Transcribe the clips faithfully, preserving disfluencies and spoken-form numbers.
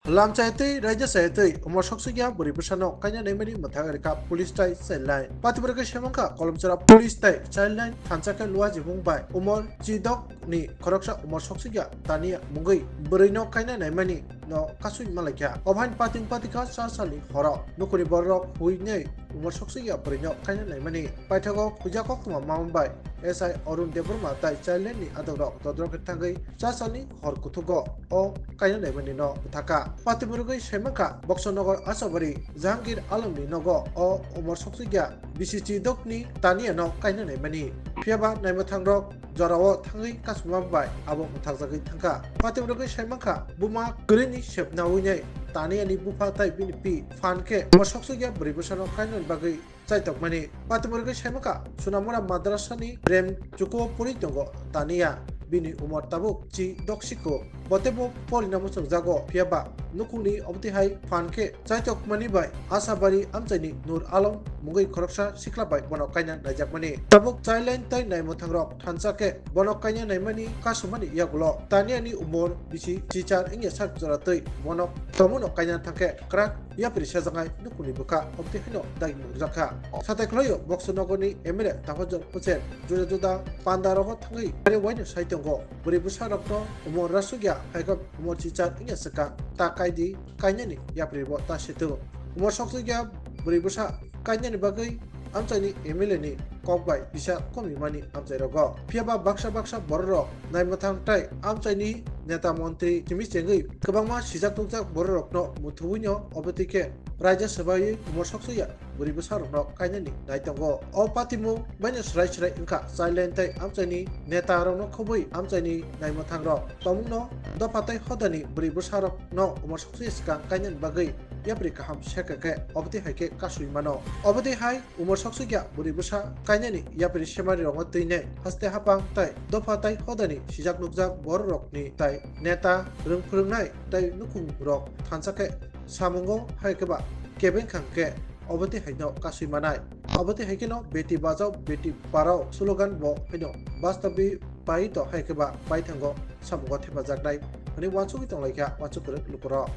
Lam chayatwi, raida chayatwi, umor soksukya bwrwi bwsano kaina naimani mwthang rikha police tai childline. Patimura khe saimankha Kolomchara police tai childline thansa khe luajimung bai umor chidok ni khoroksa umor soksukya taniya mungwi bwrwino kaina naimani no kasui malaikha. Obhain pating patikha cha salni horo nukhungni bororok huinwi umor soksukya bwrwino kaina naimani paithago huijak koktwma mama bai S I Arun Debbarma tai childline ni adongrok dodrok khe thangwi cha salni hor kuthugo o kaina naimani no bwthakha. Patimurugwi saimankha Boksonogor Asabari Jahangir Alamni nogo o umor soksukya bisi chidokni taniya no kaina naimani. Phiyaba naimwthangrok jorao thangwi kasuma bai abo mwthakjagwi thangkha. Patimurugwi saimankha buma kwrwini sepnawi nai taniyani bupha tai bini pi phan khe umor soksukya bwrwi bwsano kainani bagwi chaitokmani. Patimurugwi saimankha Sunamura madrasani rem chukuo pori tongo taniya, bini umor tabuk chi doksiko. Bo teibo porina muchungjago, phiyaba nukhungni obotwi hai phan khe chaitokmani bai Asabari amchaini Nur Alam mungwi khoroksa sikla bai bono kaina naijakmani. Tabuk childline tai naimwthangrok thansa khe bono kaina naimani kasumani yagulo taniyani umor bisi chichar wngya sak jora twi bono tomono kaina thangkhe kwrak yapri sejaknai nukhungni bwkha obotwi haino dagi nukjakha. Satai khwlaio Boksonogorni M L A Tafajon Hussain juda juda pandarogo thangwi ari waino sai tongo. Bwrwi bwsarokno umor rasukya, hai khe umor chichar wngya swkang ta kaidi kainani yapri bo ta situng. Umor soksukya bwrwi bwsa kainani bagwi amchaini M L A ni kok bai bisa komimani amchairogo. Phiyaba baksa baksa bororok naimwthang tai amchaini neta montri simi chengwi kwbangma sijak nukjak bororokno muthubuino obotwi khe raida swbaiwi umor soksukya bwrwi bwsarokno kainani nai tongo. O patimung baino swrai swrai wngkha childline tai amchaini netarokno khobwi amchaini naimwthangrok tongmungno dopha tai hodani bwrwi bwsarokno umor soksukya swkang kainani bagwi yapri kaham sekha khe obotwi hai khe kasui mano. Obotwi hai umor soksukya bwrwi bwsa kainani yapri semarirokno twinai haste hapang tai dopha tai hodani sijak nukjak bororokni tai neta rwng phwrwngnai tai nukhungrok thansa khe samungo hai khe ba kebeng khang khe obotwi haino kasui manai. Obotwi hai kheno Beti Bachao Beti Padhao slogan bo haino bastabi pai to hai khe ba pai thango samungo thepajaknai hwnwi uansugwi tonglaikha uansuk kwrwng lukurok.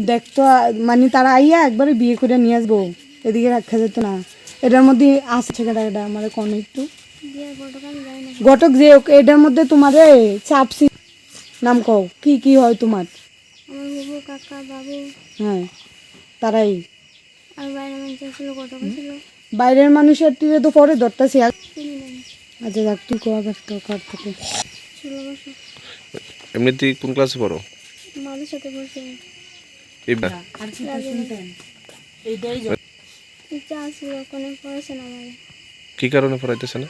দেখ তো, আ, মানে তারা আইয়া একবারে বিয়ে করে নিয়ে আসবো, এদিকে রাখা যেত না। এটার মধ্যে আছে ছেলেটা, এটা আমারে কোন একটু বিয়ের ঘটক আমি জানি না। ঘটক যে হোক, এটার মধ্যে তোমারে চাপ সি-, নাম কও, কি কি হয় তোমার? আমার হবু কাকা, বাবু। হ্যাঁ, তারাই। আর বাইরের মানুষ ছিল, ঘটক ছিল। বাইরের মানুষের তুই তো পরে ধরতেছি। চিনি না আমি। আচ্ছা, যাক, তুই কো আবার তো কার থেকে। ষোলো বছর। এমনিতে কোন ক্লাসে পড়ো? মাদ্রাসাতে পড়ছি আমি। এই বা- আর কি রাজধানী। শুনতেন? এইটাই জ- ইচ্ছা আছিল ওখানে পড়াশোনা আমার। কি কারণে পড়াইতেছে না?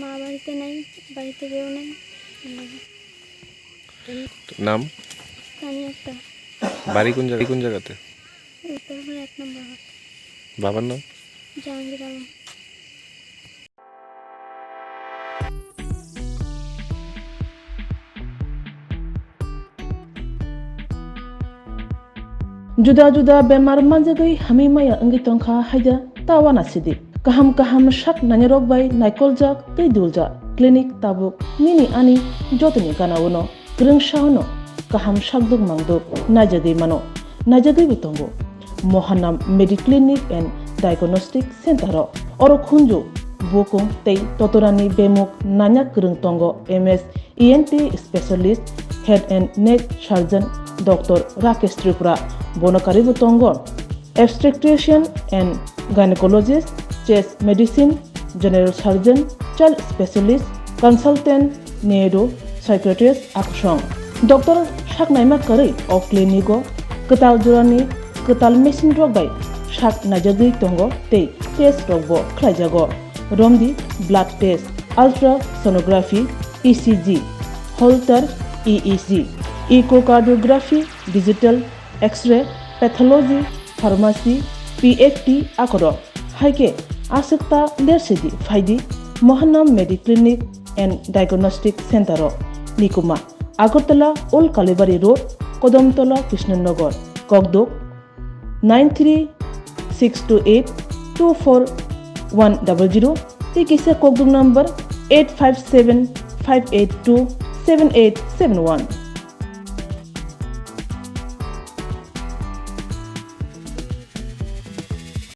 মা বাড়িতে নাই, বাড়িতে কেউ নাই। নাম? তানিয়া আক্তার। বাড়ি কোন জায়গা, কোন জায়গাতে? উত্তরপাড়া এক নম্বর ঘর। বাবার নাম? জাহাঙ্গীর Alam. Juda juda bemar manjagwi hamwi maya wngwi tongkha haida ta uanasidi. Kaham kaham sak nainarok bai naikoljak tei duljak clinic tabuk nini ani jotoni gana-o no. Kwrwngsa-o no kaham sakduk mangduk naijagwi mano, naijagwibo tongo. Mohanam Mediclinic and Diagnostic Center-o oro khunju, bukung tei totorani bemuk nanya kwrwng tongo, M S E N T specialist, head and neck surgeon, Doctor Rakesh Tripura, bono karwibo tongo. Obstetrician and gynecologist, chest medicine, general surgeon, child specialist, consultant, neuro, psychiatrist, akusong. Doctor sak naima kwrwi o clinic-o kwtal jorani kwtal machine rok bai sak naijagwi tongo tei test rokbo khlaijago. Romdi blood test, ultrasonography, E C G, Holter E E G, echocardiography, digital X-ray, pathology, pharmacy, P H T akorok. Hai khe aswk ta lersidi phaidi Mohanam Mediclinic and Diagnostic Center-o. Nikuma, Agartala Old Kalibari Road, Kodamtola, Krishnanagar, Kokduk, nine three six two eight two four one double zero, tei kisa Kokduk number eight five seven five eight two seven eight seven one.